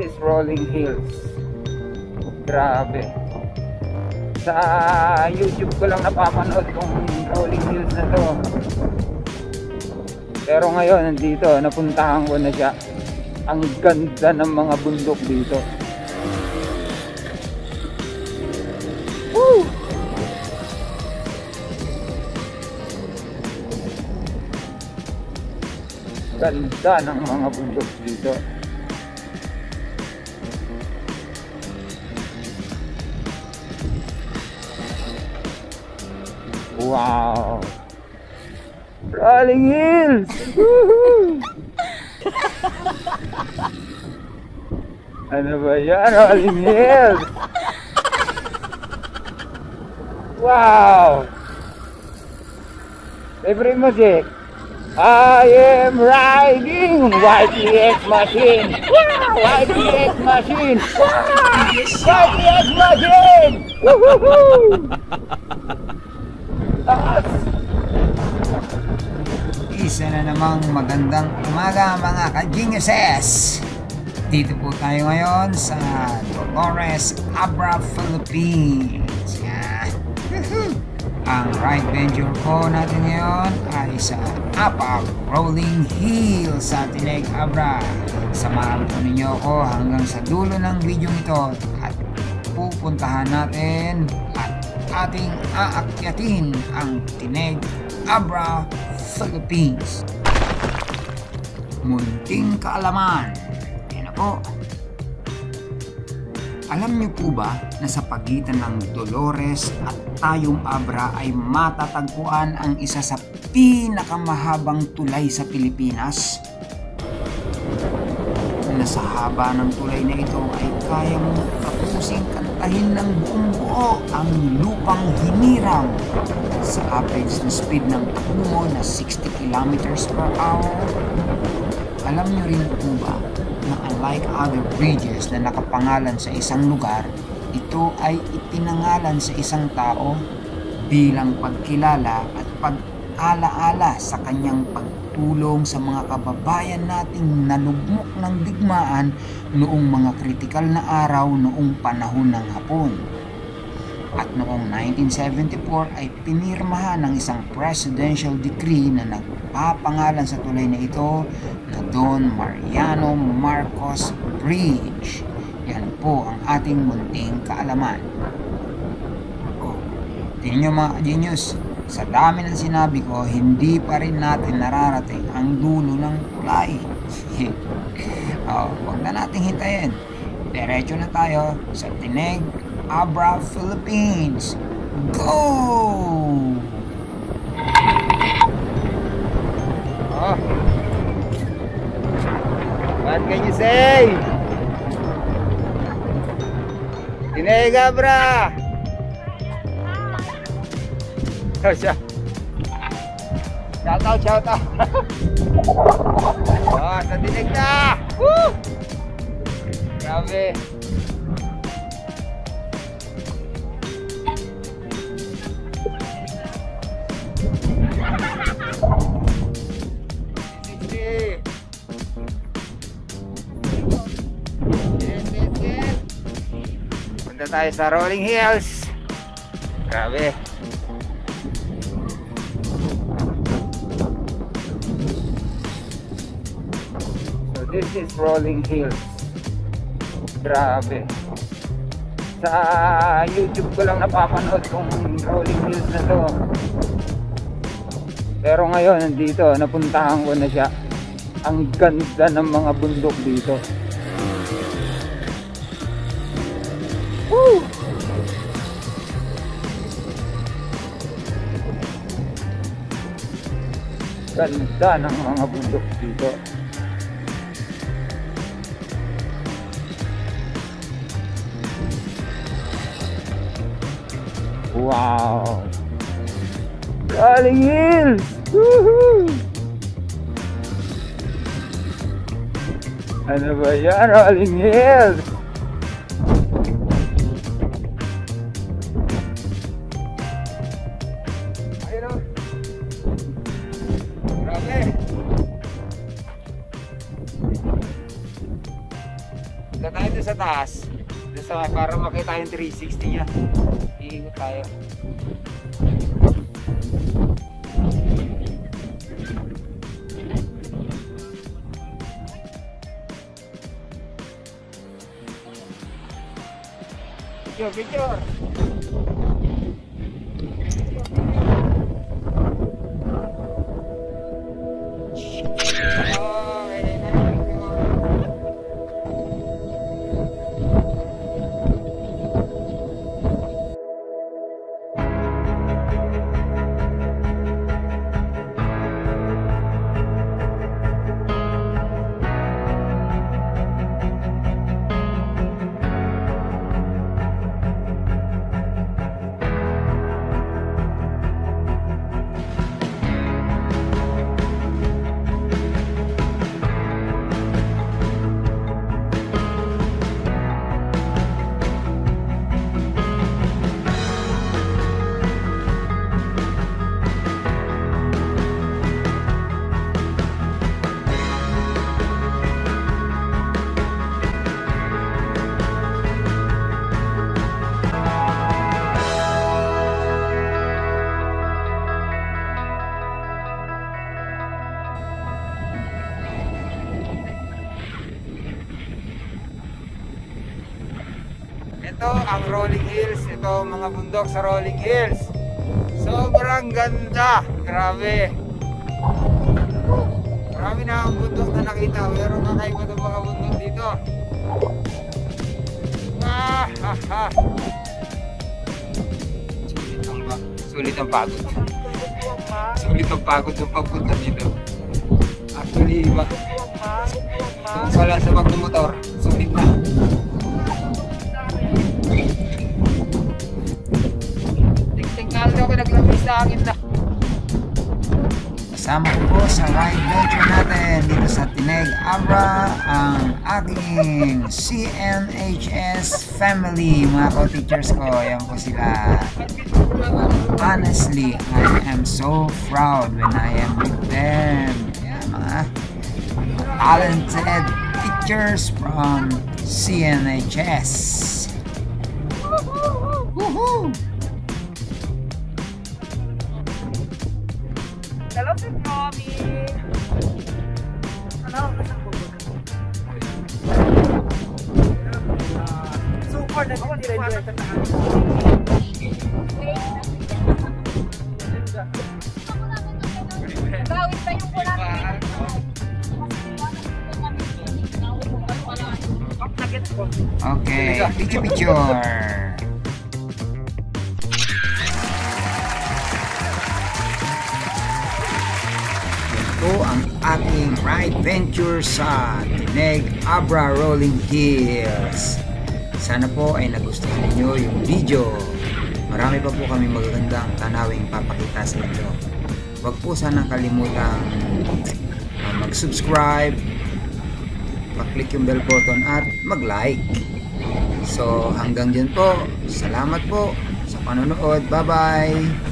is Rolling Hills. Grabe. Sa YouTube ko lang napapanood tong Rolling Hills na to. Pero ngayon nandito, napuntahan ko na siya. Ang ganda ng mga bundok dito. Woo! Ganda ng mga bundok dito. Wow! Rolling Hills! Ano ba yan? Rolling Hills! Wow! Favorite music? I am riding YTX machine! Wow! YTX machine! Wow! YTX machine! Woohoo! Isa na namang magandang umaga mga ka-geniuses! Dito po tayo ngayon sa Dolores Abra, Philippines. Yan. Ang ride venture po natin ngayon ay sa Apac Rolling Hills sa Tineg Abra. Samahan po ninyo ako hanggang sa dulo ng video ito at pupuntahan natin at ating aakyatin ang Tineg Abra, Philippines. Munting kaalaman. Yan na po. Alam niyo po ba na sa pagitan ng Dolores at Tayum Abra ay matatagpuan ang isa sa pinakamahabang tulay sa Pilipinas? Na sa haba ng tulay na ito ay kaya mong tapusing kantahin ng buong buo ang lupang hinirang sa average na speed ng takbo mo na 60 kilometers per hour. Alam niyo rin po ba na unlike other bridges na nakapangalan sa isang lugar, ito ay ipinangalan sa isang tao bilang pagkilala at pag-alaala sa kanyang pagtulong sa mga kababayan nating nalugmok ng digmaan noong mga kritikal na araw noong panahon ng Hapon. At noong 1974 ay pinirmahan ng isang presidential decree na nagpapangalan sa tulay na ito na Don Mariano Marcos Bridge. Yan po ang ating munting kaalaman. Tingnan nyo mga genius, sa dami ng sinabi ko, hindi pa rin natin nararating ang dulo ng tulay. Huwag na nating hintayin. Diretso na tayo sa Tineg Abra, Philippines. Go! What can you say? Tineg Abra! Oh, siya. Shout out. Oh, sa Tineg na! Woo! Grabe. Punta tayo sa Rolling Hills. Grabe. So this is Rolling Hills. Grabe. Sa YouTube ko lang napapanood tong Rolling Hills na to. Pero ngayon nandito, napuntahan ko na siya. Ang ganda ng mga bundok dito. Woo! Ganda ng mga bundok dito. Wow! Rolling Hills! Woohoo! Ano ba yan? Rolling Hills! Ayun o! Grabe! doon sa taas. Doon sa, para makita yung 360 niya. Iikot tayo. Picture, picture! Ito ang Rolling Hills. Ito mga bundok sa Rolling Hills. Sobrang ganda. Grabe. Marami na ang bundok na nakita. Pero kakaiba itong mga bundok dito. Sulit ang pagod. Sulit ang pagod ng pagpunta dito. Actually, iba. Kung wala sa magmumotor, sulit na. Kasama ko po sa ride venture natin dito sa Tineg Abra ang aking CNHS family, mga co-teachers ko. Yan po sila. Honestly, I am so proud when I am with them. Yan, mga talented teachers from CNHS. Woohoo! Hello, Sir Tommy. Ano? Super na bawit pa yung pula. Okay, picture. Ito ang ating ride venture sa Tineg Abra Rolling Hills. Sana po ay nagustuhan ninyo yung video. Marami pa po kami magagandang tanawing papakita sa inyo. Huwag po sanang kalimutang mag-subscribe, pa-click yung bell button at mag-like. So hanggang dyan po. Salamat po sa panonood. Bye-bye!